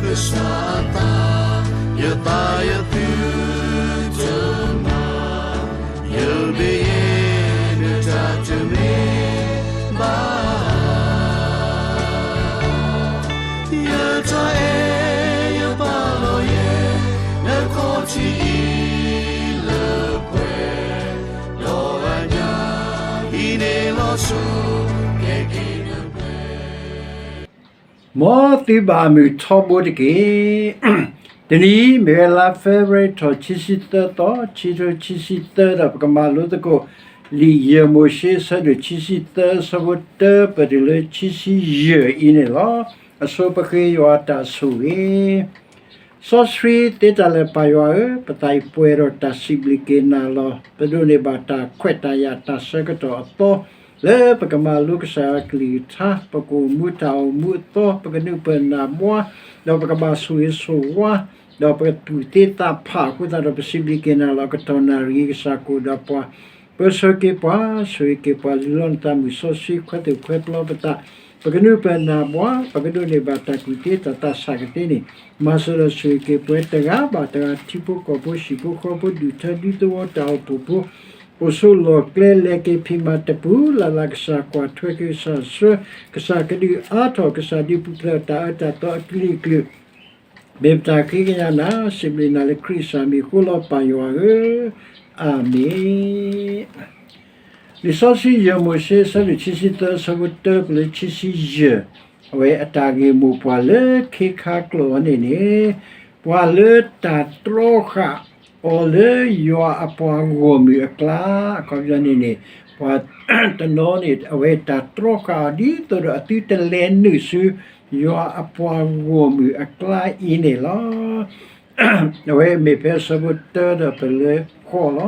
ကစၢ်အသး, ယသးယသုတမၤ, ယမ့ၢ်ယဲ နတၢ်တမ့ၢ်ဘၣ်. ယတၢ်အဲၣ်ယပာ်လီၤယဲ နခီၣ်ထံးအံၤလၢပှဲၤ, ဒီးအညၣ်အံၤန့ၣ်လီၤဆီ ကဲက့ၤနပှဲၤ. မ်သုဘၣ်မုာ်ထီဘိတက့ၢ်. တနံၤအံၤ မ့ၢ်ဝဲလါ February ထီၣ်ခံဆံသၢသီ, ခံထိခံဆံသၢဒီး ပကမၤလိသကိး လံာ်ယဲၢ်မိၤၡ့ အဆၢဒိၣ်ခံဆံသၢ အဆၢဖိတၢ ပတုၤလၢခံဆံယဲၢ်အံၤန့ၣ်လီၤ. အဆိပဃ့ယွၤအတၢ်ဆိၣ်ဂ့ၤ. စီဆှံသ့တၢ်လၢာ် ပၢ်ယွၤဧၢ, ပသးအံၤပှဲၤဒီးတၢ်စံးဘျုးက့ၤနၤလီၤ. ပဒိးန့ၢ်ဘၣ်တၢ်ခွဲးတၢ်ယာ်တၢ်ဆၢကတီၢ်အသီ လၢပကမၤလိကစၢ်ယွၤကလုၢ်ကထါ, ပကအိၣ်မူတၢ်အိၣ်မူအသီ, ပကနုာ်ပၢၢ်နၢ်ဘှါ, ဒီးပကဘၣ်ဆိၣ်ဂ့ၤဆိၣ်ဝါ, ဒီးပကသူၣ်သ့သးဖးအဃိသတးဒီး ပစံးဘျုးက့ၤနၤလီၤ. ကတီၢ်နၣ်ရံၣ် ကစၢ်ကအိၣ်ဒီးပှၤ, ပၢဆှၢက့ၤပှၤ, ဆိၣ်ဂ့ၤက့ၤပှၤ, လုၢ်လီၤနသးမုၢ်စီဆှံ, ခွဲးသူၣ်ခွဲးပျီပသး, ပကနုာ်ပၢၢ်နၢ်ဘှါ, ပကဒိးန့ၢ်ဘၣ်တၢ်ကူၣ်သ့တၢ်သးဆးကသ့န့ၣ်, မၤစၢၤဒီးဆိၣ်ဂ့ၤက့ၤပှၤတဂၤဘၣ်တဂၤ, ထံဖိကီၢ်ဖိ ဟံၣ်ဖိဃီဖိ, ဒူၣ်ထၢဒူသဝီ, တၢ်အိၣ်ဖှိၣ်ဖိ, အိၣ်ဆိးလီၢ်ကျဲ လဲၤက့ၤဖံးမၤတပူၤလၢ်လၢ်, ကစၢ်ကွၢ်ထွဲက့ၤ, ကစၢ်ဆှၢ, ကစၢ်ကဒုးအါထီၣ်, ကစၢ်ဒုးပူၤဖျဲးအတၢ်အၢတၢ်သီအကလုာ်ကလုာ်, မ့ၢ်ပတၢ်ဃ့ကညးနၤ, စံးဘျုးနၤလၢခရံာ်ကစၢ်မံၤအဃိလီၤ ပၢ်ယွၤဧၢ, အၤမ့ၣ်. လံာ်စီဆှံယဲၢ်မိၤၡ့ အဆၢဒိၣ်ခံဆံသၢ အဆၢဖိတၢ ပတုၤလၢခံဆံယဲၢ်, အဝဲအတၢ်ဂ့ၢ်မိၢ်ပှၢ်လၢခ့ခါကျိာ်အီၤန့ၣ်န့ၣ်, ပှၤလၢတၢ်တြီဃာ်အီၤလၢယွၤအပှၤဂီၢ်မုၢ်အကျါ, အခီပညီန့ၣ်န့ၣ်, ပှၤတနီၤန့ၣ် အဝဲတၢ်တြီဃာ်အီၤ ဒ်သိးဒီးအသုတလဲၤနုာ်ဆူ ယွၤအပှၤဂီၢ်မုၢ်အကျါအံၤန့ၣ်လီၤ. အဝဲမ့ၢ်ဖဲအဆၢဖိတၢဒီးပလၢဃီလီၤ.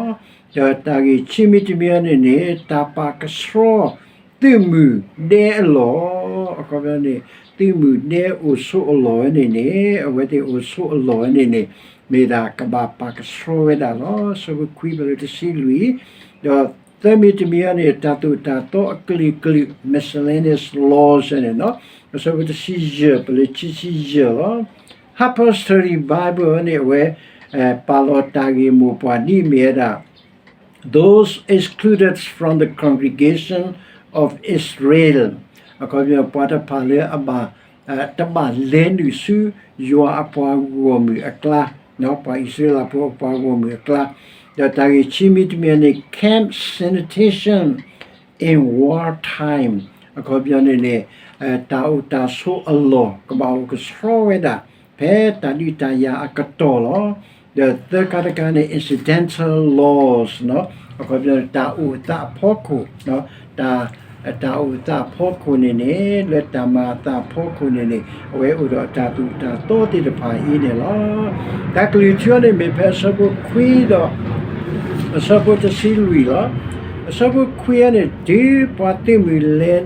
ဒီးတၢ်ဂ့ၢ်ခံမံၤတမံၤအံၤန့ၣ်န့ၣ် တၢ်ပာ်ကဆှီ သုးမုၢ်ဒဲအလီၢ်, အခီပညီန့ၣ် သုးမုၢ်ဒဲအိၣ်ဆိးအလီၢ်ဝဲန့ၣ်န့ၣ်, အဝဲသ့ၣ်အိၣ်ဆိးအလီၢ်ဝဲန့ၣ်န့ၣ်, မ့ၢ်ဒၣ်ကဘၣ်ပာ်ကဆှီဝဲဒၣ်လီၤ. အဆၢဖိခွံ ပလၢတဆံလွံၢ်, ဒီးသၢမံၤတမံၤအံၤန့ၣ် တၢ်သိၣ်တၢ်သီအကလုာ်ကလုာ် miscellaneous laws န့ၣ်လီၤ. အဆၢဖိတဆံယဲၢ် ပလၢခံဆံယဲၢ်လီၤ. Harper's Study Bible န့ၣ် အဝဲ ပာ်လီၤတၢ်ဂ့ၢ်မိၢ်ပှၢ်ဒ်အမ့ၢ်ဝဲဒၣ် Those excluded from the congregation of Israel, အခီပညီ ပှၤတဖၣ်လၢအဘၣ် တဘၣ်လဲၤနုာ်ဆူယွၤအပှၤဂီၢ်မုၢ်အကျါ, ပှၤအံၣ်စရ့လးဖိအပှၤဂီၢ်မုၢ်အကျါ, ဒီးတၢ်ဂ့ၢ်ခံမံၤတမံၤန့ၣ် camp sanitation in war time, အခီပညီန့ၣ်န့ၣ် တၢ်အိၣ်တၢ်ဆိးအလီၢ် ကဘၣ်အိၣ်ကဆှီဝဲဒၣ် ဖဲတၢ်ဒုးတၢ်ယၤအကတီၢ်လီၤ. ဒီးသၢခါတခါန့ၣ် incidental laws, အခီပညီန့ၣ် တၢ်အိၣ်သးအဖီခိၣ်, တၢ် တၢ်အိၣ်သးအဖီခိၣ်န့ၣ်န့ၣ် လၢတၢ်မၤအသးအဖီခိၣ်န့ၣ်န့ၣ် အဝဲအိၣ်ဒီးတၢ်သိၣ်တၢ်သီသ့ၣ်တဖၣ်အံၤန့ၣ်လီၤ. တၢ်ကလုၢ်ထူအီၤန့ၣ် မ့ၢ်ဖဲအဆၢဖိခွံဒီး အဆၢဖိတဆံလွံၢ်လီၤ. အဆၢဖိခွံအံၤန့ၣ် တုၤပှၤသုးမုၢ်လဲၤ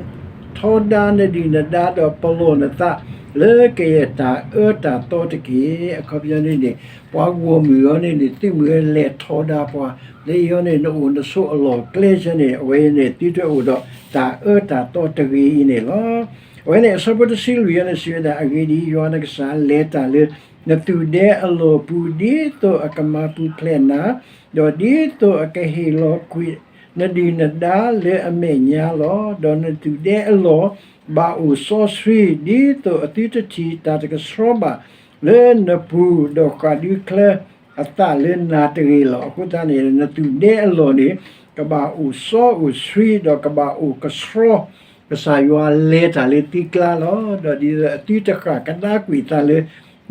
ထီဒါနဒုၣ်နဒါဒီးပလီၢ်နသး လၢကယဲၢ်တၢ်အၢတၢ်သီတက့ၢ်. အခီပညီန့ၣ်န့ၣ် ပှၤဂီၢ်မုၢ်အံၤန့ၣ်န့ၣ် သုးမုၢ်လဲၤထီဒါပှၤ လၢအံၤန့ၣ် နအိၣ်နဆိးအလီၢ်ကျဲဆၢန့ၣ် အဝဲန့ၣ် သုတအိၣ်ဒီးတၢ်အၢတၢ်သီတဂ့ၤအံၤန့ၣ်လီၤ. အဝဲန့ၣ် အဆၢဖိတဆံလွံၢ်အံၤန့ၣ် စံးဝဲဒၣ် အဂ့ၢ်ဒ်အံၤ, ယွၤနကစၢ်လဲၤတၢ်လၢ နသုးဒဲအလီၢ်ပူၤ ဒ်သိးအကမၤပူၤဖျဲးနၤ, ဒီးဒ်သိးအကဟ့ၣ်လီၤကွံာ်နဒုၣ်နဒါလၢအမဲာ်ညါလီၤ. ဒီးနသုးဒဲအလီၢ် ဘၣ်အိၣ်စီဆှံ ဒ်သိးအသုတထံၣ်တၢ်တကဆှီဘၣ်လၢနပူၤ, ဒီးဃၣ်ဒုးချၢအသးလၢနၤတဂ့ၤလီၤ. အဃိသတးန့ၣ် နသုးဒဲအလီၢ်န့ၣ် ကဘၣ်အိၣ်စီအိၣ်ဆှံ ဒီးကဘၣ်အိၣ်ကဆှီ ကစၢ်ယွၤလဲၤတၢ်လၢသုကျါလီၤ. ဒီးဒ်သိးအသုတဃၣ်ကဒါကွံာ်အသးလၢ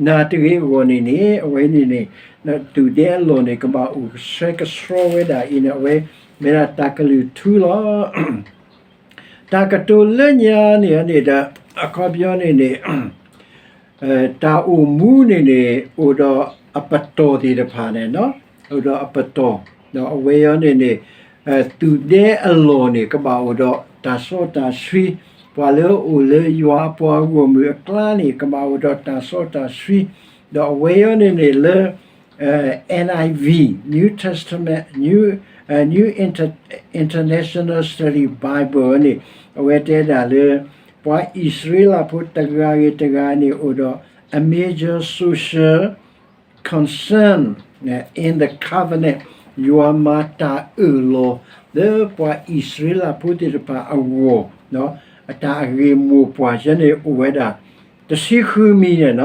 နၤတဂ့ၤအဂီၢ်န့ၣ်န့ၣ် အဝဲန့ၣ်န့ၣ် နသုးဒဲအလီၢ်န့ၣ် ကဘၣ်အိၣ်ဆှဲကဆှီဝဲဒၣ်အံၤန့ၣ် အဝဲမ့ၢ်ဒၣ်တၢ်ကလုၢ်ထူလီၤ. တၢ်ကတိၤလၢညါန့ၣ်န့ၣ်ဒီး အခီပညီန့ၣ်န့ၣ် တၢ်အိၣ်မူန့ၣ်န့ၣ် အိၣ်ဒီးအပတီၢ်သ့ၣ်တဖၣ်န့ၣ်, အိၣ်ဒီးအပတီၢ်, ဒီးအဝဲအံၤန့ၣ်န့ၣ် သုးဒဲအလီၢ်န့ၣ် ကဘၣ်အိၣ်ဒီးတၢ်စီတၢ်ဆှံ, ပှၤလၢအအိၣ်လၢယွၤအပှၤဂီၢ်မုၢ်အကျါန့ၣ် ကဘၣ်အိၣ်ဒီးတၢ်စီတၢ်ဆှံ, ဒီးအဝဲအံၤန့ၣ်န့ၣ်လၢ NIV, New Testament, New, New Inter- International Study Bible န့ၣ် အဝဲတဲဒၣ်လၢ ပှၤအံၣ်စရ့လးဖိတဂၤဂ့ၤတဂၤန့ၣ် အိၣ်ဒီး a major social concern in the covenant, ယွၤမၤတၢ်အၢၣ်လီၤ လၢပှၤအံၣ်စရ့လးဖိသ့ၣ်တဖၣ်အဂီၢ်, အတၢ်အဂ့ၢ်မိၢ်ပှၢ်ယဲန့ၣ်အိၣ်ဝဲဒၣ် တဆံဃုမံၤန့ၣ်လီၤ.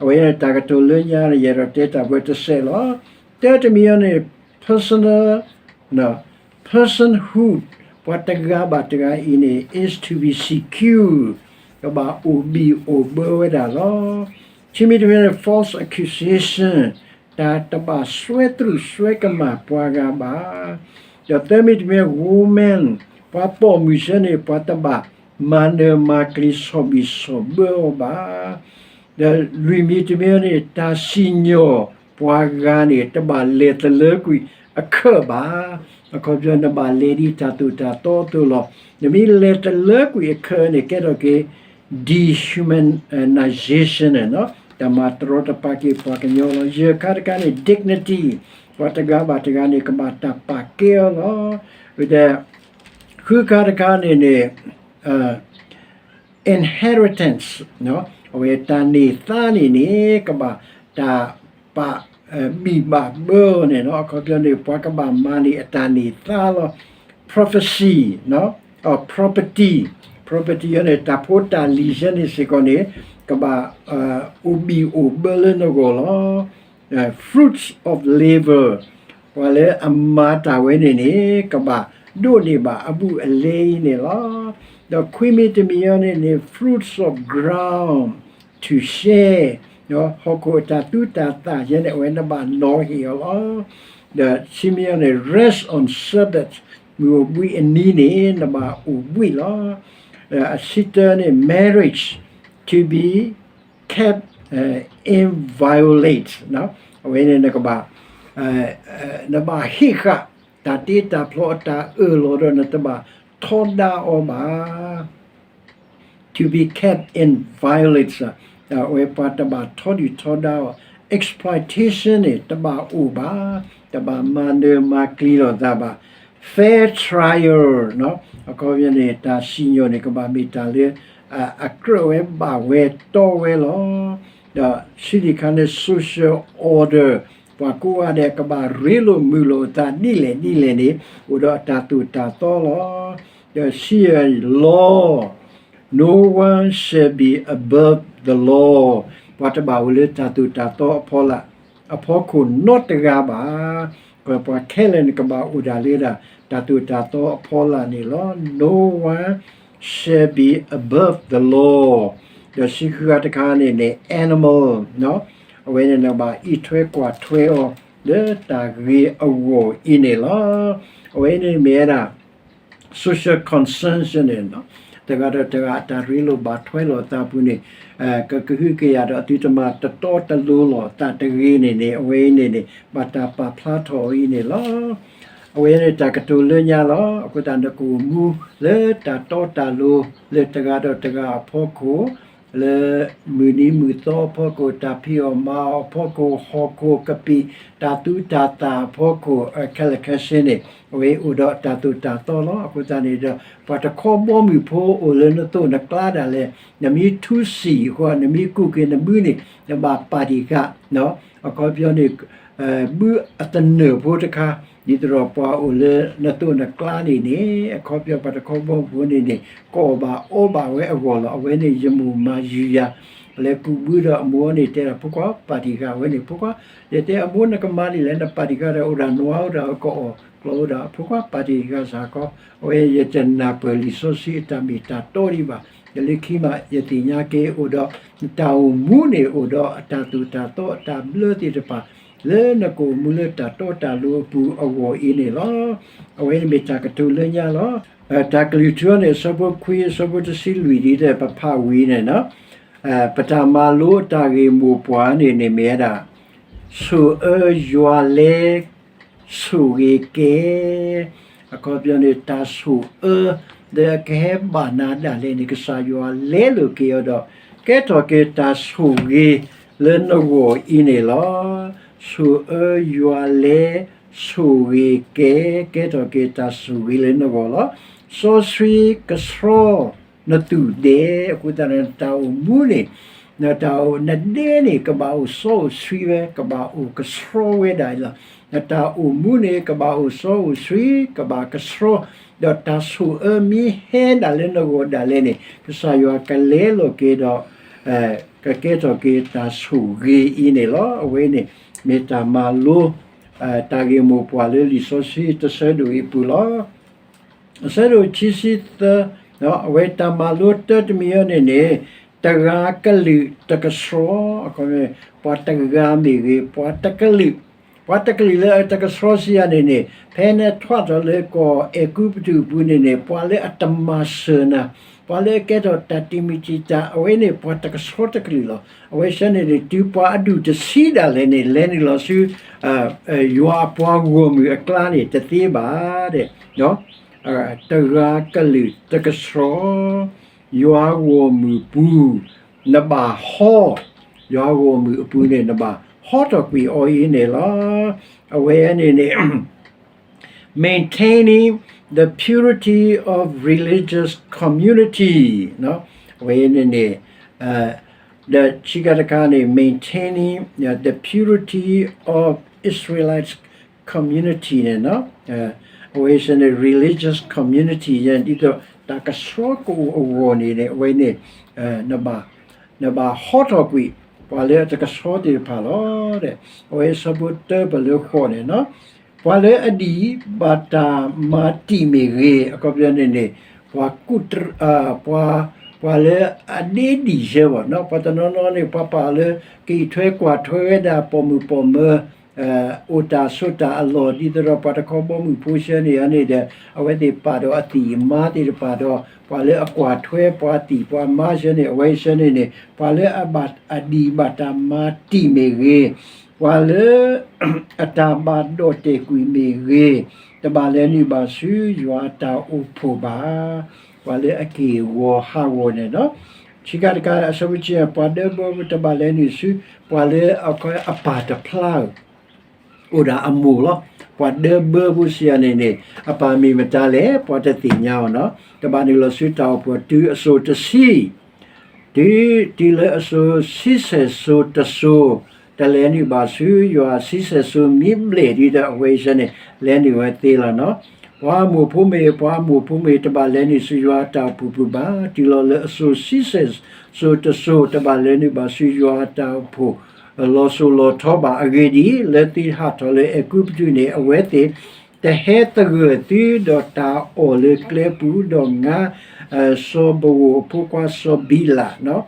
အဝဲန့ၣ်တၢ်ကတိၤလၢညါန့ၣ် ယအဲၣ်ဒိးတဲတၢ်ဘၣ်တစဲးလီၤ. တၢ်တမံၤအံၤန့ၣ် personal personhood, ပှၤတဂၤဘၣ်တဂၤအံၤန့ၣ် is to be secure, ကဘၣ်အိၣ်ဘံၣ်အိၣ်ဘၢဝဲဒၣ်လီၤ. ခံမံၤတမံၤန့ၣ် false accusation, တၢ်တဘၣ်စွဲသရူးစွဲကမၣ်ပှၤဂၤဘၣ်. ဒီးသၢမံၤတမံၤ woman, ပှၤပိာ်မုၣ်ဆၢန့ၣ် ပှၤတဘၣ်မၤနၢၤမၤကျံၤဆီၣ်ဘံၣ်ဆီၣ်ဘၢအီၤဘၣ်. ဒီးလွံၢ်မံၤတမံၤန့ၣ် တၢ်စံၣ်ညီၣ်ပှၤဂၤန့ၣ် တဘၣ်လဲၤတလၢကွံာ်အခၢးဘၣ်. အခီပညီ နဘၣ်လဲၤဒ်တၢ်သိၣ်တၢ်သီအသိးလီၤ. နမ့ၢ်လဲၤတလၢကွံာ်အခၢးန့ၣ် ကဲထီၣ်က့ၤ dehumanization န့ၣ်လီၤ. တၢ်မၤတရီတပါက့ၤပှၤကညီလီၤ. ယဲၢ်ခါတခါန့ၣ် dignity, ပှၤတဂၤဘၣ်တဂၤန့ၣ် ကဘၣ်တၢ်ပာ်ကဲအီၤလီၤ. ဒီး ဃုခါတခါန့ၣ်န့ၣ် inheritance, အဝဲတၢ်န့ၢ်သါန့ၣ်န့ၣ် ကဘၣ်တၢ်ပာ်ဘံၣ်ဘၣ်ဘၢအီၤန့ၣ်လီၤ. အခီပညီန့ၣ် ပှၤကဘၣ်မၤန့ၢ်အတၢ်န့ၢ်သါလီၤ. Prophecy, property, property အံၤန့ၣ် တၢ်ဖိတၢ်လံၤယဲန့ၣ်စ့ၢ်ကီးန့ၣ် ကဘၣ်အိၣ်ဘံၣ်အိၣ်ဘၢလၢနဂီၢ်လီၤ. fruits of labor, ပှၤလၢအမၤတၢ်ဝဲန့ၣ်န့ၣ် ကဘၣ်ဒိးန့ၢ်ဘၣ်အဘူးအလဲအံၤန့ၣ်လီၤ. ဒီးခွံမံၤတမံၤအံၤန့ၣ်န့ၣ် fruits of ground to share, ဟီၣ်ခိၣ်အတၢ်သူတၢ်သၣ်ယဲန့ၣ် အဝဲနဘၣ်နီၤဟ့ၣ်အီၤလီၤ. ဒီးဆံမံၤအံၤန့ၣ် rest on Sabbath, မုၢ်အိၣ်ဘှံးအနံၤန့ၣ် နဘၣ်အိၣ်ဘှံးလီၤ. ဒီးအဆံတၢန့ၣ် marriage to be kept inviolate, အဝဲန့ၣ်နကဘၣ် နဘၣ်ဟ့ၣ်ဃာ်တၢ်တ့တၢ်ဖျီအတၢ်အၢၣ်လီၤဒီး နတဘၣ်ထီဒါအီၤဘၣ်. to be kept inviolate, အဝဲပှၤတဘၣ်ထီဒုၣ်ထီဒါအီၤ. exploitation န့ၣ် တဘၣ်အိၣ်ဘၣ်, တဘၣ်မၤနၢၤမၤကျံၤလိာ်သးဘၣ်. fair trial, အခီပညီန့ၣ် တၢ်စံၣ်ညီၣ်န့ၣ် ကဘၣ်မ့ၢ်တၢ်လၢ အကြၢးဝဲဘၣ်ဝဲတီဝဲလီၤ. ဒီးဆံးတခါန့ၣ် social order, ပှၤကိးဂၤဒဲးကဘၣ်ရ့လိာ်မုာ်လိာ်အသးဒ်လဲၣ်ဒ်လဲၣ်န့ၣ် အိၣ်ဒီးအတၢ်သိၣ်တၢ်သီလီၤ. ဒီးဆံယဲၢ် law, no one shall be above the law, ပှၤတဘၣ်အိၣ်လၢတၢ်သိၣ်တၢ်သီအဖီလာ် အဖီခိၣ်နီတဂၤဘၣ်. ပှၤခဲလၢာ်န့ၣ်ကဘၣ်အိၣ်ဒၣ်လၢဒၣ် တၢ်သိၣ်တၢ်သီအဖီလာ်န့ၣ်လီၤ. No one shall be above the law. ဒီးဆံဃုဂၤတခါန့ၣ်န့ၣ် animal, အဝဲန့ၣ်နဘၣ်အံးထွဲကွၢ်ထွဲအီၤ လၢတၢ်ဂ့ၤအဂီၢ်အံၤန့ၣ်လီၤ. အဝဲန့ၣ်မ့ၢ်ဝဲဒၣ် social concerns န့ၣ် တဂၤဒီးတဂၤအတၢ်ရ့လိာ်ဘၣ်ထွဲလိာ်အသးပူၤန့ၣ် ကကဟုကယာ်ဒီးသုတမၤတတီတလိၤလိာ်အသးတဂ့ၤန့ၣ်န့ၣ် အဝဲအံၤန့ၣ်န့ၣ် ဘၣ်တၢ်ပာ်ဖျါထီၣ်အီၤအံၤန့ၣ်လီၤ. အဝဲန့ၣ်တၢ်ကတိၤလၢညါလီၤ. အဃိသတးနကအိၣ်မူလၢတၢ်တီတၢ်လိၤ လၢတဂၤဒီးတဂၤအဖီခိၣ် လၢမုၢ်နံၤမုၢ်သီအဖီခိၣ် တၢ်ဖံးအီၣ်မၤအီၣ်အဖီခိၣ် ဟီၣ်ခိၣ်ကပံာ် တၢ်သူတၢ်သၣ်အဖီခိၣ် ခဲလၢာ်ခဲဆ့န့ၣ် အဝဲအိၣ်ဒီးတၢ်သိၣ်တၢ်သီလီၤ. အဃိသတးန့ၣ်ဒီး ပှၤတခီဘီမုၢ်ဖိအိၣ်လၢနသိးနကျါဒၣ်လဲာ် နမ့ၢ်ထူစံာ်အဃိ နမ့ၢ်ကူၣ်က့ၤနဘုန့ၣ် နဘၣ်ပာ်တံၢ်ဃာ် အခီပညီန့ၣ် ဘုအသနၢၣ်ဖိတခါ ဒ်သိးဒီးပှၤအိၣ်လၢနသိးနကျါန့ၣ်န့ၣ် အခီပညီပှၤတခီဘီမုၢ်ဖိန့ၣ်န့ၣ် ကအီၣ်ဘၣ်အီဘၣ်ဝဲအဂီၢ်လီၤ. အဝဲန့ၣ်ယမိၢ်မၤယုၤယၤ လဲၤကူးဘုဒီးအမိၢ်န့ၣ်တဲဒၣ် ဖိခွါပာ်တံၢ်ဃာ်ဝဲန့ၣ် ဖိခွါ ယတဲအမိၢ်နကမၤဒ်လဲၣ် နပာ်တံၢ်ဃာ်ဒီးအိၣ်ဒၣ်နွါအိၣ်ဒၣ်အကအိၣ်ကျီအိၣ်ဒၣ် ဖိခွါပာ်တံၢ်ဃာ်စ့ၢ်ကီး အဝဲယတနၢ်ပၢၢ်လံာ်စီဆှံအတၢ်မ့ၢ်တၢ်တီဒံးဘၣ်. ဒီးလၢခံမး ယသ့ၣ်ညါက့ၤအိၣ်ဒီး နတၢ်အိၣ်မူန့ၣ်အိၣ်ဒီးအတၢ်သိၣ်တၢ်သီအတၢ်ဘျၢသ့ၣ်တဖၣ် လၢနကအိၣ်မူလၢတၢ်တီတၢ်လိၤအပူၤအဂီၢ်အံၤန့ၣ်လီၤ. အဝဲန့ၣ်မ့ၢ်တၢ်ကတိၤလၢညါလီၤ. တၢ်ကလုၢ်ထူန့ၣ် အဆၢဖိခွံ အဆၢဖိတဆံလွံၢ်ဒ်ဒီး ပဖးဝံၤန့ၣ် ပတၢ်မၤလိအတၢ်ဂ့ၢ်မိၢ်ပှၢ်န့ၣ်န့ၣ်မ့ၢ်ဝဲဒၣ် ဆိၣ်အၢယွၤလဲ ဆိၣ်ဂ့ၤကဲ အခီပညီန့ၣ် တၢ်ဆိၣ်အၢ ဒီးအကဟဲဘၣ်နၤဒၣ်လဲာ်န့ၣ် ကစၢ်ယွၤလဲလိာ်က့ၤအီၤဒီး ကဲထီၣ်က့ၤတၢ်ဆိၣ်ဂ့ၤလၢနဂီၢ်အံၤန့ၣ်လီၤ. ဆိၣ်အၢယွၤလဲ ဆိၣ်ဂ့ၤကဲ ကဲထီၣ်က့ၤတၢ်ဆိၣ်ဂ့ၤလၢနဂီၢ်လီၤ. စီဆှံကဆှီနသူၣ်ဒဲ အဃိသတးန့ၣ် တၢ်အိၣ်မူန့ၣ် နတၢ်အိၣ်နဒဲန့ၣ် ကဘၣ်အိၣ်စီအိၣ်ဆှံဝဲ, ကဘၣ်အိၣ်ကဆှီဝဲဒၣ်အံၤလီၤ. နတၢ်အိၣ်မူန့ၣ် ကဘၣ်အိၣ်စီအိၣ်ဆှံ, ကဘၣ်ကဆှီ, ဒီးတၢ်ဆိၣ်အၢမ့ၢ်ဟဲဒၣ်လၢနဂီၢ်ဒၣ်လဲာ်န့ၣ် ကစၢ်ယွၤကလဲလိာ်က့ၤဒီး ကကဲထီၣ်က့ၤတၢ်ဆိၣ်ဂ့ၤအံၤန့ၣ်လီၤ. အဝဲန့ၣ် မ့ၢ်တၢ်မၤလိ တၢ်ဂ့ၢ်မိၢ်ပှၢ်လၢလံာ်စီဆှံတဆၢဒိၣ်အံၤအပူၤလီၤ. အဆၢဒိၣ်ခံဆံသၢ, အဝဲတၢ်မၤလိတၢတမံၤအံၤန့ၣ်န့ၣ် တဂၤကလုာ်တကဆှီ, ပှၤတဂၤမ့ၢ်ဂ့ၤ, ပှၤတကလုာ်, ပှၤတကလုာ်လၢအတကဆှီစံးယၤန့ၣ်န့ၣ် ဖဲနထွဲထီၣ်လၢကီၢ်အဲၤကူပတူးအပူၤန့ၣ်န့ၣ် ပှၤလၢအတမၤစၢၤနၤ, ပှၤလၢအကဲထီၣ်တၢ်တံာ်မုၢ်တံာ်တာ် အဝဲန့ၣ်ပှၤတကဆှီတကလုာ်လီၤ. အဝဲဆၢန့ၣ်န့ၣ် တုၤပှၤအဒူၣ်တဆံဒၣ်လဲာ်န့ၣ် လဲၤနုာ်လီၤဆူ ယွၤအပှၤဂီၢ်မုၢ်အကျါန့ၣ် တသ့ဘၣ်ဒီး တဂၤကလုာ်တကဆှီ, ယွၤဂီၢ်မုၢ်ပူၤ နဘၣ်ဟီ, ယွၤဂီၢ်မုၢ်အပူၤန့ၣ် နဘၣ်ဟီထီၣ်ကွံာ်အီၤအံၤန့ၣ်လီၤ. အဝဲန့ၣ်န့ၣ် maintaining the purity of religious community အဝဲန့ၣ်န့ၣ် ဒီးခံခါတခါန့ၣ် maintaining the purity of Israelite community န့ၣ် အဝဲစ့ၢ်န့ၣ် religious community ယဲ ဒ်သိးတၢ်ကဆှီကအိၣ်အဂီၢ်န့ၣ်န့ၣ် အဝဲန့ၣ် နဘၣ်ဟီထီၣ်ကွံာ် ပှၤလၢအတကဆှီသ့ၣ်တဖၣ်လီၤ. အဝဲဆၢဖိတၢပလၢဃီန့ၣ် ပှၤလၢအဒံၣ်ဘၣ်တၢ်မၤတံာ်မ့ၢ်ဂ့ၤ, အခီပညီန့ၣ်န့ၣ် ပှၤကူၣ်တရံး, ပှၤလၢအဒ့ဒံၣ်ယဲဘၣ်, ပှၤတနီၤနီၤန့ၣ် ပှၤပာ်အီၤလၢ ကအံးထွဲကွၢ်ထွဲဝဲဒၣ်ပိာ်မုၣ်ပိာ်မၢၤ အိၣ်တၢ်ဆိးတၢ်အလီၢ် ဒ်သိးဒီးပှၤတခီဘီမုၢ်ဖိဆၢန့ၣ်န့ၣ်ဒီး အဝဲသ့ၣ်ပာ်ဒီးအသံၣ်အမါသ့ၣ်တဖၣ်ဒီး ပှၤလၢအကွၢ်ထွဲပှၤသံၣ်ပှၤမါဆၢန့ၣ် အဝဲဆၢန့ၣ်န့ၣ် ပှၤလၢအဘၣ်အဒံၣ်ဘၣ်တၢ်မၤတံာ်မ့ၢ်ဂ့ၤ, ပှၤလၢ အတၢ်ဘၣ်ဒီၣ်တဲာ်ကွံာ်မ့ၢ်ဂ့ၤ, တဘၣ်လဲၤနုာ်ဘၣ်ဆူယွၤအတၢ်အိၣ်ဖှိၣ်ဘၣ်. ပှၤလၢအက့ၢ်ဂီၤဟးဂီၤန့ၣ်လီၤ. ဆံးခါတခါ အဆၢဖိဆံ ပှၤဒၢဘၢတဘၣ်လဲၤနုာ်ဆူ ပှၤလၢအကဲအပၢ်တဖျါဧိၤ အိၣ်ဒၣ်အမိၢ်လီၤ. ပှၤဒၢဘၢဖိစံးယၤန့ၣ်န့ၣ် အပၢ်မ့ၢ်မတၤလဲၣ် ပှၤတသ့ၣ်ညါအီၤနီၤ. တဘၣ်နုာ်လီၤဆူတၢ်အိၣ်ဖှိၣ်တုၤအစိၤတဆံ တုၤ တုၤလၢအစိၤဆံဆဲၣ်စိၤတစိၤ, တလဲၤနုာ်ဘၣ်ဆူယွၤ ဆံဆဲၣ်စိၤမ့ၢ်ဘျဲၣ်ဒ်ဒီး အဝဲအံၤဆၢန့ၣ် လဲၤနုာ်ဝဲသ့လီၤနီၤ. ပှၤအမိၢ်ဖိမ့ၢ် ပှၤအမိၢ်ဖိမ့ၢ် တဘၣ်လဲၤနုာ်ဆူယွၤအတၢ်အိၣ်ဖှိၣ်ပူၤဘၣ်. တုၤလီၤလၢအစိၤဆံဆဲၣ်စိၤတစိၤ တဘၣ်လဲၤနုာ်ဘၣ်ဆူယွၤအတၢ်အိၣ်ဖှိၣ် လီၤစိၤလီၤထီဘၣ်. အဂ့ၢ်ဒ်အံၤ, လၢသုဟးထီၣ်လၢအဲၤကူပတူးန့ၣ် အဝဲသ့ၣ် တဟဲသဂၢၢ်သုဒီးတၢ်အီၣ်လၢကျဲပူၤ, ဒီးငါ စီၤဘဝိၣ်အဖိခွါစီၤဘံလး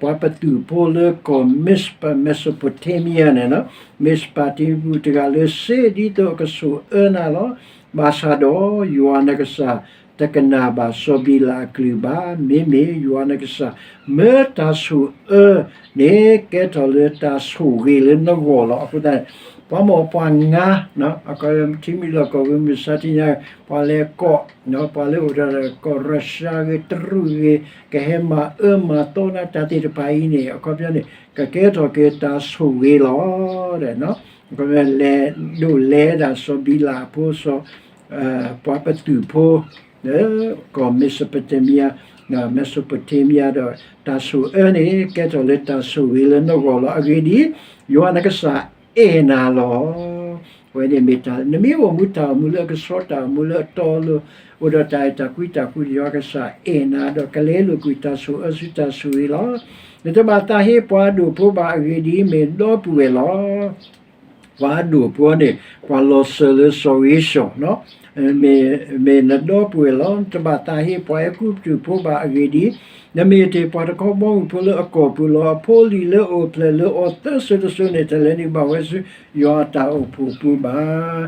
ပှၤပသူၣ်ဖိလၢကီၢ် Mizpah Mesopotamia န့ၣ်, Mesopotamia တဂၤလၢစ့ဒ်သိးအကဆိၣ်အၢနၤလီၤ. ဘၣ်ဆၣ်ဒီးယွၤနကစၢ် တကနၣ်ဘၣ်စီၤဘံလးအကလုၢ်ဘၣ်. မ့မ့ၢ်ယွၤနကစၢ် မၢတၢ်ဆိၣ်အၢန့ၣ် ကဲထီၣ်လၢတၢ်ဆိၣ်ဂ့ၤလၢနဂီၢ်လီၤ. အဃိသတး ပှၤမ့ၢ်ပှၤငါ ထံမုၢ်လီၢ်ကီၢ်ဂ့ၤ မုၢ်ဆါတနံၤညါ ပှၤလဲၤကိး ပှၤလၢအိၣ်ဒီးကီၢ်ရၢရှါဂ့ၤ တရူးဂ့ၤ ကဟဲမၤအၢမၤသီနၤတၢ်သ့ၣ်တဖၣ်အံၤန့ၣ် အခီပညီန့ၣ် ကကဲထီၣ်က့ၤတၢ်ဆိၣ်ဂ့ၤလီၤ. လဲၤဒိးလဲၤဒၣ်စီၤဘံလးအဖိ ပှၤပသူၣ်ဖိ လၢကီၢ် Mesopotamia, Mesopotamia ဒီး တၢ်ဆိၣ်အၢန့ၣ် ကဲထီၣ်လၢတၢ်ဆိၣ်ဂ့ၤလၢနဂီၢ်လီၤ. အဂ့ၢ်ဒ်အံၤ, ယွၤနကစၢ်အဲၣ်နၤလီၤ. အဝဲန့ၣ်မ့ၢ်တၢ် နမ့ၢ်အိၣ်မူတၢ်အိၣ်မူလၢအကဆှီ တၢ်အိၣ်မူလၢအတီအလိၤ အိၣ်ဒီးတၢ်အဲၣ်တၢ်ကွံတၢ်ဃူ ယွၤကစၢ်အဲၣ်နၤ ဒီးကလဲလိာ်ကွံာ်တၢ်ဆိၣ်အၢဆူတၢ်ဆိၣ်ဂ့ၤလီၤ. နတဘၣ်သးဟ့ပှၤအဒိၣ်ဖိဘၣ်. အဂ့ၢ်ဒ်အံၤ, မ့ၢ်ဒီပုၢ်ဝဲၢ်လီၤ. ပှၤအဒိၣ်ဖိန့ၣ် ပှၤလီၤစၢၤလၢစီၤဧ့ၡီၤ မ့ၢ်နဒီပုၢ်ဝဲၢ်လီၤ. နတဘၣ်သးဟ့ပှၤအဲၤကူပတူးဖိဘၣ်. အဂ့ၢ်ဒ်အံၤ, နမ့ၢ်တ့ၢ်ပှၤတခီဘီမုၢ်ဖိလၢအကီၢ်ပူၤလီၤ. အဖိအလံၤလၢအအိၣ်ဖျဲၣ်လၢအီၤသၢစိၤတစိၤန့ၣ် တလဲၤနုာ်ဘၣ်ဝဲဆူယွၤအတၢ်အိၣ်ဖှိၣ်ပူၤဘၣ်.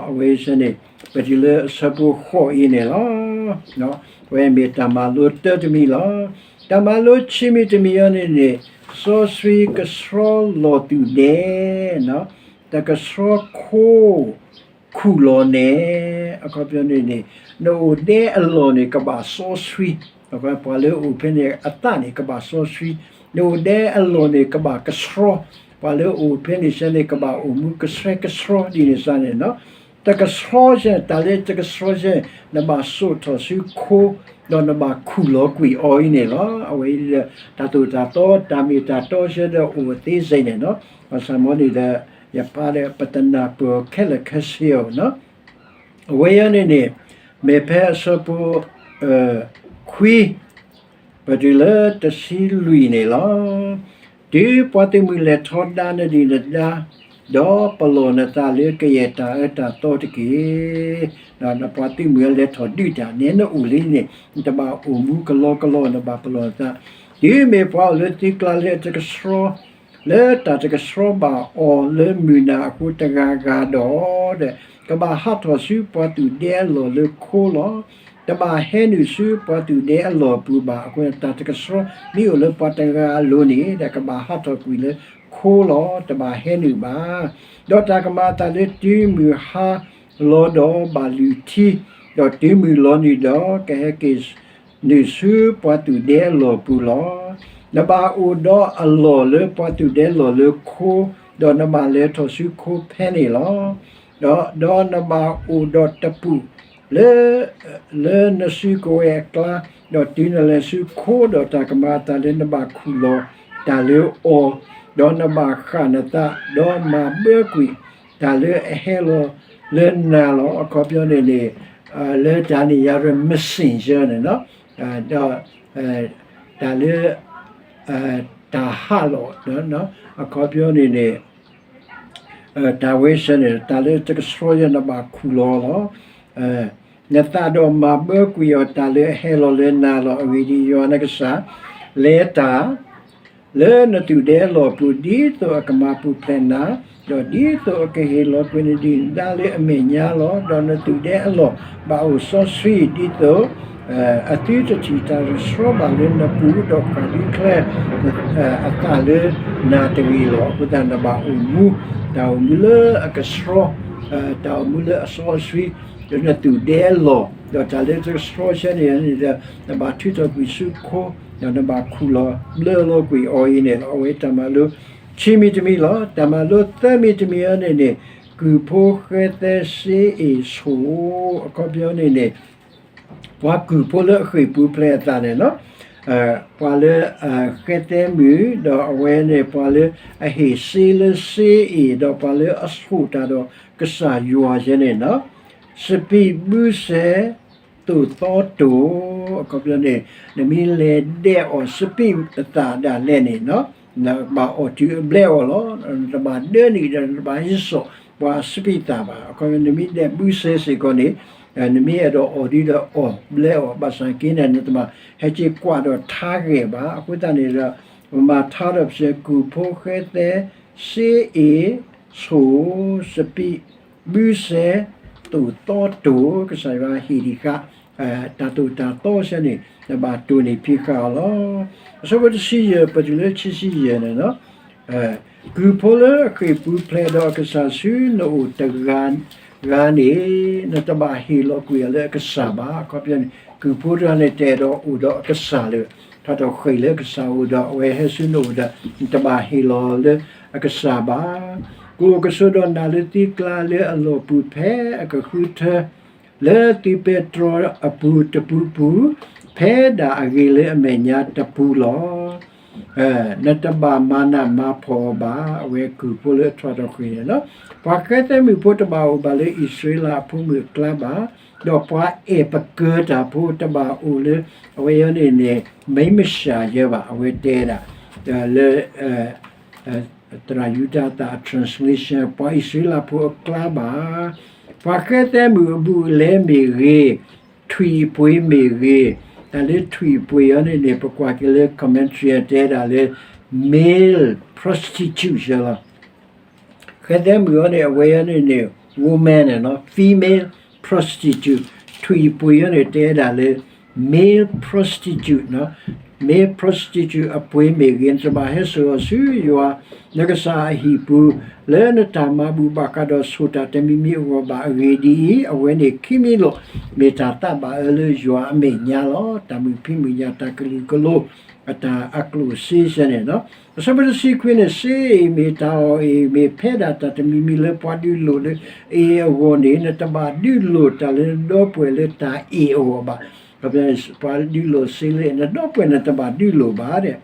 အဝဲအံၤန့ၣ် ပတုၤလၢအဆၢဖိဃိးအံၤန့ၣ်လီၤ. အဝဲမ့ၢ်တၢ်မၤလိတၢတမံၤလီၤ. တၢ်မၤလိခံမံၤတမံၤအံၤန့ၣ်န့ၣ် စီဆှံကဆှီလီၤသူၣ်ဒဲ တကဆှီခိ ခူၣ်လီၤနဲၣ်. အခီပညီန့ၣ်န့ၣ် နအိၣ်ဒဲအလီၢ်န့ၣ် ကဘၣ်စီဆှံ, ပှၤလၢအအိၣ်ဖဲန့ၣ်အသးန့ၣ် ကဘၣ်စီဆှံ, နအိၣ်ဒဲအလီၢ်န့ၣ် ကဘၣ်ကဆှီ, ပှၤလၢအအိၣ်ဖဲန့ၣ်ဆၢန့ၣ် ကဘၣ်အိၣ်မူကဆှဲကဆှီဒ်န့ၣ်စ့ၢ်န့ၣ်လီၤ. တကဆှီဆဲန့ၣ် တၢ်လၢတကဆှီဆဲန့ၣ် နဘၣ်စိာ်ထီၣ်ဆူခိ ဒီးနဘၣ်ခူၣ်လီၤကွံာ်အီၤအံၤန့ၣ်လီၤ. အဝဲအံၤဒီး တၢ်သိၣ်တၢ်သီ တၢ်မ့ၢ်တၢ်တီဆဲဒီးအိၣ်သ့စ့ၢ်န့ၣ်လီၤ. ဘၣ်ဆၣ်မ်န့ၣ်ဒီး ယပာ်ဒီးပတနၢ်ပၢၢ်ခဲလၢာ်ခဲဆ့အီၤနီၤ. အဝဲအံၤန့ၣ်န့ၣ် မ့ၢ်ဖဲအဆၢဖိ ခွံ ပတုၤလၢတဆံလွံၢ်န့ၣ်လီၤ. တုၤပှၤသုးမုၢ်လဲၤထီဒါနဒုၣ်နဒါ, ဒီးပလီၢ်နသးလၢကယဲၢ်တၢ်အၢတၢ်သီတက့ၢ်. ဒီးပှၤသုးမုၢ်လဲၤထီၣ်ဒုးတၢ်န့ၣ် နအိၣ်လံန့ၣ် နတဘၣ်အိၣ်မူကလီကလီ နဘၣ်ပလီၢ်နသး. တုၤမ့ၢ်ပှၤအိၣ်လၢသုကျါလၢအတကဆှီ လၢတၢ်တကဆှီဘၣ်အီၤလၢမုၢ်နၤအဃိတဂၤဂၤဒီး, ဒီးကဘၣ်ဟးထီၣ်ဆူပှၤသုးဒဲအလီၢ်လၢခိလီၤ. တဘၣ်ဟဲနုာ်ဆူပှၤသုးဒဲအလီၢ်ပူၤဘၣ်. အဃိတၢ်တကဆှီမ့ၢ်အိၣ်လၢပှၤတဂၤအလိၤန့ၣ် ဒီးကဘၣ်ဟးထီၣ်ကွံာ်လၢခိလီၤ. တဘၣ်ဟဲနုာ်ဘၣ်. ဒီးတၢ်ကမၤအသးလၢတုၤမုၢ်ဟါလီၤဒီးဘၣ်လုၢ်ထံ, ဒီးတုၤမုၢ်လီၤနုာ်ဒီး ကဟဲက့ၤ နုာ်ဆူပှၤသုးဒဲအလီၢ်ပူၤလီၤ. နဘၣ်အိၣ်ဒီးအလီၢ်လၢပှၤသုးဒဲလီၢ်လၢခိ, ဒီးနဘၣ်လဲၤထီၣ်ဆူခိဖဲန့ၣ်လီၤ. ဒီး, ဒီးနဘၣ်အိၣ်ဒီးတပူၤလၢ, လၢနစုကဝဲၤအကျါ, ဒီးတုၤနလဲၤဆူခိဒီးတၢ်ကမၤအသးလၢနဘၣ်ခူၣ်လီၤတၢ်လၢအီၤ, ဒီးနဘၣ်ဃၣ်နသး, ဒီးမၤဘၢကွံာ်တၢ်လၢအဟဲလီၤလၢနၤလီၤ. အခီပညီန့ၣ်န့ၣ် လၢတၢ်န့ၣ်ယၤရ messenger န့ၣ်လီၤ. ဒီး တၢ်လၢ တၢ်ဟးလီၤ, အခီပညီန့ၣ်န့ၣ် တၢ်ဝဲဆၢန့ၣ် တၢ်လၢတကဆှီယဲၢ်နဘၣ်ခူၣ်လီၤလီၤ. နသးဒီးမၤဘၢကွံာ်အီၤတၢ်လၢအဟဲလီၤလၢနၤလီၤ. အဂ့ၢ်ဒ်အံၤ, ယွၤနကစၢ် လဲၤတၢ် လၢနသုးဒဲအလီၢ်ပူၤ ဒ်သိးအကမၤပူၤဖျဲးနၤ, ဒီးဒ်သိးအကဟ့ၣ်လီၤကွံာ်နဒုၣ်နဒါလၢအမဲာ်ညါလီၤ. ဒီးနသုးဒဲအလီၢ်ဘၣ်အိၣ်စီဆှံ ဒ်သိး အသုတထံၣ်တၢ်တကဆှီဘၣ်လၢနပူၤ, ဒီးဃၣ်ဒုးချဲ အသးလၢနၤတဂ့ၤလီၤ. အဃိသတးနဘၣ်အိၣ်မူ, တၢ်အိၣ်မူလၢအကဆှီ, တၢ်အိၣ်မူလၢအစီအဆှံ, ဒီးနသုးဒဲအလီၢ်, ဒီးတၢ်လၢတကဆှီဆၢန့ၣ်န့ၣ်ဒီး နဘၣ်ထုးထီၣ်ကွံာ်ဆူခိ, ဒီးနဘၣ်ခူၣ်လီၤဘျၢလီၤကွံာ်အီၤအံၤန့ၣ်လီၤ. အဝဲတၢ်မၤလိခံမံၤတမံၤလီၤ. တၢ်မၤလိသၢမံၤတမံၤအံၤန့ၣ်န့ၣ် ကုၢ်ဖိဃဲသဲစ့အ့ၣ်ဆိၣ်, အခီပညီန့ၣ်န့ၣ် ပှၤကုၢ်ဖိလၢအဃ့ၢ်ပူၤဖျဲးအသးန့ၣ်လီၤ. ပှၤလၢအဃဲသဲမုၣ် ဒီးအဝဲန့ၣ် ပှၤလၢအဟ့ၣ်စ့လၢစ့အ့ၣ် ဒီးပှၤလၢအဆိၣ်တၢ်ဒီးကစၢ်ယွၤယဲန့ၣ်လီၤ. စပံးဘုစဲ သိၣ်သီတိၣ်, အခီပညီန့ၣ် နမ့ၢ်လဲၤဒဲးအီၣ်စပံးအသၣ်ဒၣ်လဲာ်န့ၣ် နဘၣ်အီၣ်တုၤအဘျဲအီၤလီၤ. နတဘၣ်ဒၢနံၣ်ဒီးနတဘၣ်ဟဲစိာ်ပှၤစပံးသၣ်ဘၣ်. အခီပညီ နမ့ၢ်ဒဲးဘုစဲစ့ၢ်ကီးန့ၣ် နမ့ၢ်အဲၣ်ဒိးအီၣ်ဒုဒီးအီၣ်ဘျဲအီၤ ဘၣ်ဆၣ်က့န့ၣ် နတဘၣ်ဟဲက့ၤကွၢ်ဒီးထါဂဲာ်ဘၣ်. အဃိသတးန့ၣ်ဒီး ပမၤထါဒီးပစဲ ကုၢ်ဖိဃဲသဲ စ့အ့ၣ် ဆိၣ် စပံး ဘုစဲ သိၣ်သီတိၣ် ကစၢ်ယွၤဟ့ၣ်ဒံးဃာ် တၢ်သိၣ်တၢ်သီဆၢန့ၣ် နဘၣ်တိၢ်န့ၢ်ဖံးဃာ်အီၤလီၤ. အဆၢဖိတဆံယဲၢ် ပတုၤလၢခံဆံယဲၢ်န့ၣ်လီၤ. ကုၢ်ဖိလၢအဃ့ၢ်ပူၤဖျဲးဒီးအကစၢ်ဆူနအိၣ်တဂၤဂၤန့ၣ် နတဘၣ်ဟ့ၣ်လီၤကွံာ်အီၤလၢအကစၢ်ဘၣ်. အခီပညီန့ၣ် ကုၢ်ဖိတဂၤန့ၣ် တအဲၣ်ဒိးအိၣ်ဒီးအကစၢ်လၢ ထီၣ်ထီၣ်ဃ့ၢ်လၢအကစၢ်အိၣ်ဒီး အဝဲဟဲဆူနအိၣ်ဒီး နတဘၣ်ဟ့ၣ်လီၤလၢအကစၢ်ဘၣ်. ကအိၣ်ကဆိးဒီးနၤလၢသုကျါလၢအလီၢ်ပူၤ ဖဲအကဃုထၢ လၢသုပဲတြီအပူၤတပူၤပူၤ, ဖဲဒၣ်အဂ့ၤလၢအမဲာ်ညါတပူၤလီၤ. နတဘၣ်မၤနးမၤဖှီၣ်အီၤဘၣ်. အဝဲကုၢ်ဖိလၢအထီၣ်ထီၣ်ဃ့ၢ်န့ၣ်လီၤ. ပှၤဃဲသဲမုၣ်ဖိတဘၣ်အိၣ်ဘၣ်လၢအံၣ်စရ့လးအဖိမုၣ်အကျါဘၣ်, ဒီးပှၤအဲၣ်ပကၢၤတၢ်ဖိတဘၣ်အိၣ်လၢ အဝဲအံၤန့ၣ်န့ၣ် မိန်းမလျှာယဲဘၣ်. အဝဲတဲဒၣ် လၢ သရၣ်ယူဒၤသၣ်အ translation ပှၤအံၣ်စရ့လးဖိအကျါဘၣ်. ပှၤဃဲသဲမုၣ်အဘူးအလဲမ့ၢ်ဂ့ၤ, ထွံၣ်အပှ့ၤမ့ၢ်ဂ့ၤ, တၢ်လၢထွံၣ်အပှ့ၤအံၤန့ၣ်န့ၣ် ပကွၢ်က့ၤလၢ commentary တဲဒၣ်လၢ male prostitute လီၤ. ဃဲသဲမုၣ်အံၤန့ၣ် အဝဲအံၤန့ၣ်န့ၣ် woman န့ၣ်လီၤ, female prostitute, ထွံၣ်အပှ့ၤအံၤန့ၣ် တဲဒၣ်လၢ male prostitute နီၤ, male prostitute အပှ့ၤမ့ၢ်ဂ့ၤ နတဘၣ်ဟဲစိာ်အီၤဆူယွၤ နကစၢ်အဟံၣ်ပူၤ လၢနတၢ်မၤဘူၣ်ဘၣ်ဃးဒီးဆိၣ်တၢ်တမံၤမံၤအဂီၢ်ဘၣ်. အဂ့ၢ်ဒ်အံၤ, အဝဲန့ၣ်ခံမံၤလိာ် မ့ၢ်တၢ်သးဘၣ်အၢလၢယွၤအမဲာ်ညါလီၤ. တၢ်မုာ်ဖံးမုာ်ညၣ် တၢ်ကလုာ်ကလိၤ အတၢ်အကျိၣ်စ့စဲန့ၣ်လီၤ. အဆၢဖိတဆံခွံန့ၣ် စ့အံၤမ့ၢ်တၢ်အီၣ်အံၤမ့ၢ်ဖဲဒၣ်တၢ်တမံၤမံၤလၢပှၤဒုးလိၣ်လၢအ့ၣ်အဂီၢ်န့ၣ် နတဘၣ်ဒုးလိၣ်တၢ်လၢနဒီပုၢ်ဝဲၢ်လၢတၢ်အ့ၣ်အဂီၢ်ဘၣ်. ပှၤဒုးလိၣ်စ့လၢနဒီပုၢ်ဝဲၢ်နတဘၣ်ဒုးလိၣ်ဘၣ်ဒီး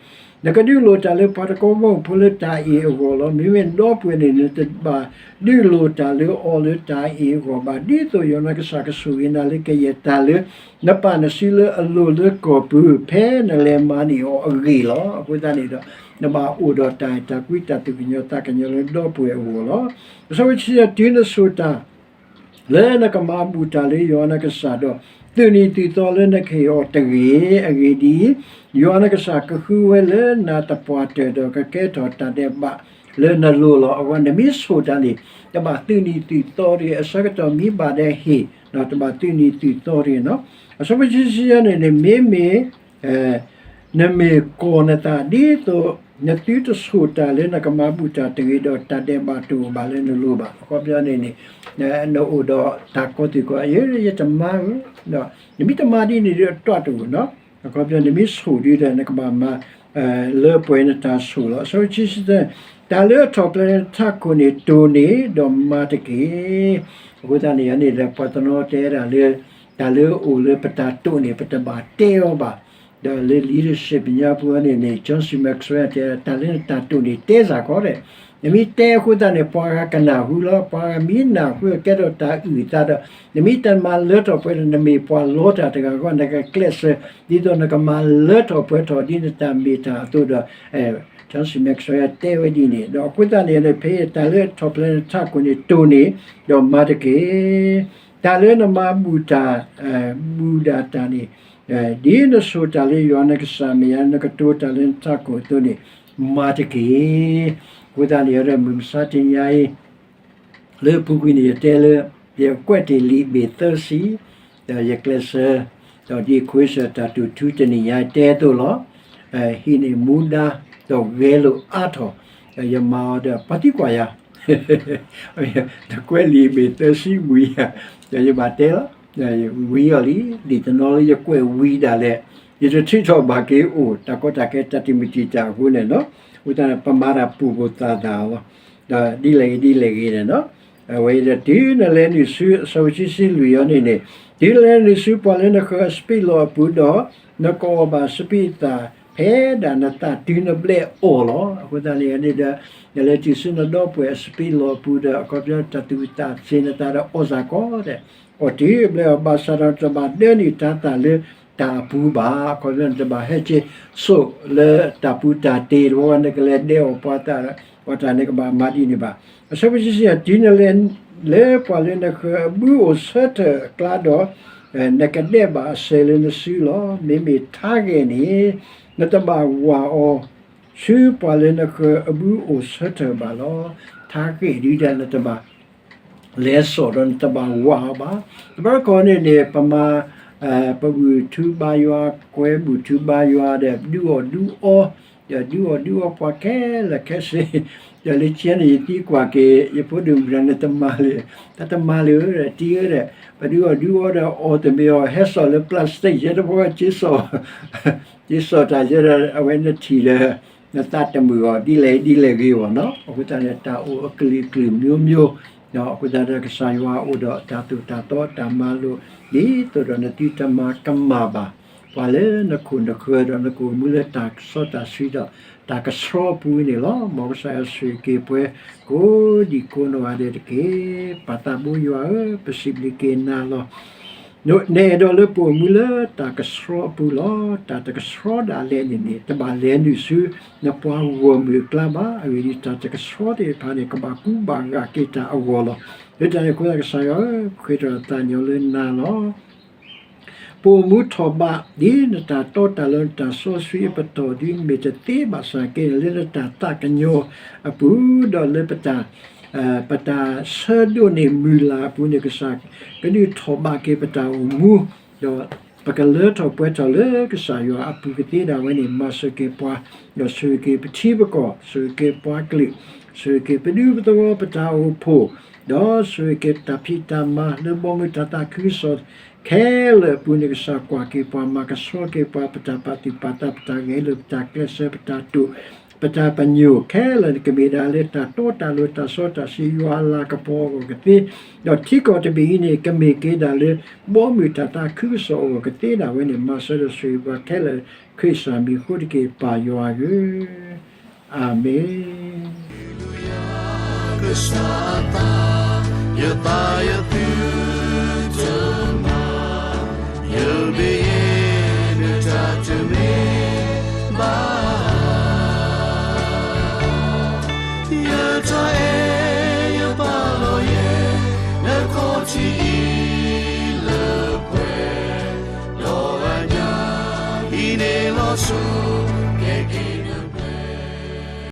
နကဒုးလိၣ်တၢ်လၢပှၤတကီဘီဖိလၢတၢ်အ့ၣ်အဂီၢ်လီၤ. မ့မ့ၢ်နဒီပုၢ်ဝဲၢ်န့ၣ် နတဘၣ်ဒုးလိၣ်တၢ်လၢအီၤလၢတၢ်အ့ၣ်အဂီၢ်ဘၣ်. ဒ်သိးယွၤနကစၢ်ကဆိၣ်ဂ့ၤနၤလၢကယဲၢ်တၢ်လၢ နပာ်နစုလၢအလိၤလၢကီၢ်ပူၤ ဖဲနလဲၤမၤန့ၢ်အီၤအဂ့ၢ်လီၤ. အဃိသတးန့ၣ်ဒီး နဘၣ်အိၣ်ဒီးတၢ်အဲၣ်တၢ်ကွံတၢ်သူၣ်ကညီၤသးကညီၤလၢနဒီပုၢ်ဝဲၢ်အဂီၢ်လီၤ. အဆၢဖိတဆံ တုၤနဆိၣ်တၢ် လၢနကမၤဘူၣ်တၢ်လၢယွၤနကစၢ်ဒီး သုးနံၣ်သုးသီလၢနကဟ့ၣ်အီၤတဂ့ၤ. အဂ့ၢ်ဒ်အံၤ, ယွၤနကစၢ်ကဃုဝဲလၢနၤတပှၢ်တၢၢ်ဒီးကကဲထီၣ်တၢ်ဒဲးဘးလၢနလိၤလီၤ. အဂီၢ် နမ့ၢ်ဆိၣ်တၢ်န့ၣ် တဘၣ်သုးနံၣ်သုးသီတဂ့ၤ, အဆၢကတီၢ်မ့ၢ်ဘၣ်ဒီးဟ့ၣ်, တဘၣ်သုးနံၣ်သုးသီတဂ့ၤလီၤ. အဆၢဖိတဆံယဲၢ်န့ၣ်န့ၣ် မ့မ့ၢ် နမ့ၢ်ကီၢ်နသး ဒ်သိးနသုတဆိၣ်တၢ်လၢနကမၤဘူၣ်တၢ်တဂ့ၤဒီး တၢ်ဒဲးဘးတအိၣ်ဘၣ်လၢနလိၤဘၣ်. အခီပညီန့ၣ်န့ၣ် နအိၣ်ဒီးတၢ်ကီသ့ၣ်ကီ ယတမၤဧၢ, နမ့ၢ်တမၤဒ်န့ၣ်ဒီး အတီတအိၣ်နီၤ. အခီပညီ နမ့ၢ်ဆိၣ်ဒ်ဒီး နကဘၣ်မၤ လၢပှဲၤနတၢ်ဆိၣ်လီၤ. အဆၢဖိတဆံသၢ, တၢ်လၢအထီၣ်ဖျဲးလၢနထးခိၣ်န့ၣ် တိၢ်န့ၢ်ဒီးမၤတက့ၢ်. အဃိသတးန့ၣ်န့ၣ်ဒီး ပှၤတနီၤတဲဒၣ်လၢ တၢ်လၢအအိၣ်လၢပတၢ်တိၢ်န့ၣ် ပတဘၣ်တဲအီၤဘၣ်. ဒီးလၢ leadership ညါပူၤန့ၣ်န့ၣ် John C Maxwell တဲ တၢ်လၢနတၢ်တိၢ်န့ၣ် တဲစ့ၢ်ကီးဒီး နမ့ၢ်တဲအဃိသတးန့ၣ် ပှၤဂၤကနၢ်ဟူလီၤ. ပှၤဂၤမ့ၢ်နၢ်ဟူကဲထီၣ်တၢ်အုၣ်အသးဒီး နမ့ၢ်တမၤလၢထီၣ်ပှဲၤထီၣ် နမ့ၢ်ပှၤလီတၢ်တဂၤအဂီၢ် နကကျဲးစၢး ဒ်သိးနကမၤလၢထီၣ်ပှဲၤထီၣ်ဒ်နတၢ်မ့ၢ်တၢ်အသိးဒီး John C Maxwell တဲဝဲဒ်န့ၣ် ဒီးအဃိသတးန့ၣ် ဖဲအံၤတၢ်လၢအထီၣ်ဖျဲးလၢနထးခိၣ်န့ၣ် တိၢ်န့ၢ် ဒီးမၤတက့ၢ်. တၢ်လၢနမၤဘူၣ်တၢ် ဘူၣ်ဒၣ်တၢ်န့ၣ် ဒ်နဆိၣ်တၢ်လၢယွၤနကစၢ်မဲာ်ညါ နကတိၤတၢ်လၢနထးခိၣ်အသိးန့ၣ် မၤတက့ၢ်. အဃိသတးန့ၣ်ဒီး မုၢ်မဆါတနံၤအံၤ လၢအပူၤကွံာ်န့ၣ် ယတဲလၢ ယကွဲးတ့ၢ်လံာ်ဘ့ၣ်သၢဆံ ဒီးယကျဲးစၢး ဒီးဒ်အခိအစၢၣ်တၢ်တိာ်ထူတနံၤညါတဲအသိးလီၤ. ဟံးန့ၢ်မူဒါ ဒီးဂဲၤလိာ်အါထီၣ် ဒီးယမၤအီၤဒီးပှၤသံကွၢ်ယၤ နကွဲးလံာ်ဘ့ၣ်သၢဆံဝံၤဧါ, ဒီးယဘၣ်တဲလီၤ, ဝံၤအီၤလံ, ဒ်တနီၤလၢယကွဲးဝံၤဒၣ်လဲာ်, ယတထုးထီၣ်ဘၣ်က့ၤအိၣ် တၢ်ကီတၢ်ခဲတၢ်တမုာ်တံာ်တာ်အဃိန့ၣ်လီၤ. အဃိသတးန့ၣ် ပမၤတၢ်ပူၤပူၤသးသးလီၤ. ဒီးဒ်လဲၣ်ဂ့ၤဒ်လဲၣ်ဂ့ၤန့ၣ်လီၤ. အဝဲဒီးတုၤနလဲၤနုာ်ဆူ အဆၢဖိတဆံလွံၢ်အံၤန့ၣ်န့ၣ်, တုၤနလဲၤနုာ်ဆူပှၤလၢနဃၢၤအစပံးလီၢ်အပူၤဒီး နကအီၣ်ဘၣ်စပံးအသၣ်ဖဲဒၣ်နသးတုၤနဘျဲးအီၤလီၤ. အဃိသတးန့ၣ်န့ၣ်ဒီး နလဲၤတုၤဆူနဒီပုၢ်ဝဲၢ်အစပံးလီၢ်အပူၤဒီး အခီပညီတၢ်သူၣ်အုးသးအုးသ့ၣ်နသးဒီးအီၣ်စ့ၢ်ကီးဒီး အီၣ်တုၤဘျဲးအီၤဘၣ်ဆၣ်ဒီး နတဘၣ်ဒၢနုာ်တၤသၣ်လၢတၢ်အပူၤဘၣ်. အခီပညီနတဘၣ်ဟဲက့ၤဆိးလၢတၢ်ပူၤတၢ်တ့ၢ်တဘျီ နကလဲၤဒဲးအီၣ်ပှၤသၣ် ပှၤတၢ်န့ၣ်ကဘၣ်မၤဒ်န့ၣ်ဘၣ်. အဆၢဖိတဆံယဲၢ် တုၤနလဲၤလၢပှၤလၢနဃၢၤအဘုအိၣ်ဆၢထၢၣ်အကျါဒီး နကဒဲးဘးအစဲးလၢနစုလီၤ. မ့မ့ၢ်ထါဂဲၤန့ၣ် နတဘၣ်ဝၢ်အီၤ ဆူပှၤလၢနဃၢၤအဘုအိၣ်ဆၢထၢၣ်ဘၣ်လီၤ. ထါဂဲၤဒုဒီးနတဘၣ် လဲၤစိာ်ဒီးနတဘၣ်ဝၢ်အီၤဘၣ်. တဘျီတခီၣ်န့ၣ်န့ၣ် ပမၤ ပဘူၣ်ထူဘါယွၤ ကွဲဘူၣ်ထူဘါယွၤဒီး ဒုးအီၣ်ဒုးအီ ဒီးဒုးအီၣ်ဒုးအီပှၤခဲလၢာ်ခဲဆ့ ဒီးလၢခံန့ၣ် ယသံကွၢ်က့ၤ ယဖိဒိၣ်မုၣ်ဒီး နတမၤလၢၤ တၢ်တမၤလၢၤဒီး တံၤဧၢဒီး ပဒုးအီၣ်ဒုးအီဒီး အီၣ်တမ့ၢ်အီၤ ဟဲစိာ်လၢ plastic ယဲတဘျီ က့စိာ်တၢ်ယဲဒီး အဝဲနထံၣ်ဒီး နသးတမုာ်အီၤ ဒ်လဲၣ်ဒ်လဲၣ်ဂ့ၤအီၤနီၤ. အဃိသတးန့ၣ် တၢ်အိၣ်အကလုာ်ကလုာ်မျိုးမျိုး အဃိသတးဒီး ကစၢ်ယွၤအိၣ်ဒီးတၢ်သိၣ်တၢ်သီတၢ်မၤလိာ် ဒ်သိးဒီးနသုတမၤကမၣ်ဘၣ် ပှၤလၢနခိၣ်နဃၢၤဒီးနကအိၣ်မူလၢတၢ်ကစီတၢ်ဆှံဒီး တၢ်ကဆှီအပူၤန့ၣ်လီၤ. မ်ကစၢ်ယွၤဆိၣ်ဂ့ၤက့ၤပှၤ ကိးဒံကိးနီၢ်ဂၤဒဲးတက့ၢ်. ပၢ်သးဘိယွၤဧၢ, ပစံးဘျုးက့ၤနၤလီၤ. နအဲၣ်ဒိးလၢပအိၣ်မူလၢတၢ်ကဆှီအပူၤလီၤ. တၢ်တကဆှီဒၣ်လဲာ်န့ၣ်န့ၣ် တဘၣ်လဲၤနုာ်ဆူနပှၤဂီၢ်မုၢ်အကျါဘၣ်. အဂ့ၢ်ဒ်အံၤ, တၢ်တကဆှီသ့ၣ်တဖၣ်န့ၣ် ကဘၣ်ကူဘၣ်ဂာ်က့ၤတၢ်အဂီၢ်လီၤ. လၢတၢ်န့ၣ်အဃိ ကစၢ်ယွၤဧၢ, ပဃ့ထီၣ်သးညီလၢနၤလီၤ. ပအိၣ်မူထီၣ်ဘး ဒ်နတၢ်တီတၢ်လိၤနတၢ်စီဆှံအပတီၢ်ဒ်မ့ၢ်တသ့ဘၣ်ဆၣ်က့န့ၣ် လၢနတၢ်သးကညီၤအပူၤ ဒီးလၢပတၢ် ပတၢ်ဆၢဒိးန့ၢ်မုၢ်လၢ်အပူၤန့ၣ် ကစၢ်ကဒုးထီၣ်ဘးက့ၤပတၢ်အိၣ်မူ ဒီးပကလၢထီၣ်ပှဲၤထီၣ်လၢကစၢ်ယွၤအပူၤကသ့ဒၣ်ဝဲန့ၣ် မၤစၢၤက့ၤပှၤ, ဒီးဆိၣ်ဂ့ၤက့ၤပထံပကီၢ်, ဆိၣ်ဂ့ၤက့ၤပှၤကလုာ်, ဆိၣ်ဂ့ၤက့ၤပဒူပသဝီပတၢ်အိၣ်ဖှိၣ်, ဒီးဆိၣ်ဂ့ၤက့ၤပတၢ်ဖံးတၢ်မၤလၢဘီမုၢ်တၢ်သးခုကစီၣ်ခဲလၢာ်အပူၤန့ၣ် ကစၢ်ကွၢ်က့ၤပှၤ မၤကဆှီက့ၤပှၤ ပတၢ်ပာ်သူၣ်ပာ်သး ပတၢ်ဂဲၤလိာ် ပတၢ်ကျဲးစၢး ပတၢ်တိာ် ပတၢ်ပညိၣ်ခဲလၢာ်န့ၣ် ကမ့ၢ်ဒၣ်လၢတၢ်တီတၢ်လိၤ တၢ်စီတၢ်ဆှံ ယွၤအလၤကပီၤအဂီၢ်ကသ့, ဒီးထံကီၢ်တဘ့ၣ်အံၤန့ၣ် ကမ့ၢ်က့ၤဒၣ်လၢ ဘီမုၢ်တၢ်သးခုကစီၣ်အဂီၢ်ကသ့ဒၣ်ဝဲန့ၣ် မၤစၢၤဒီးဆိၣ်ဂ့ၤပှၤခဲလၢာ် ခရံာ်စၢ်မံၤအဃိတက့ၢ် ပၢ်ယွၤဧၢ, အၤမ့ၣ်. ကစၢ်အသး, ယသးယသု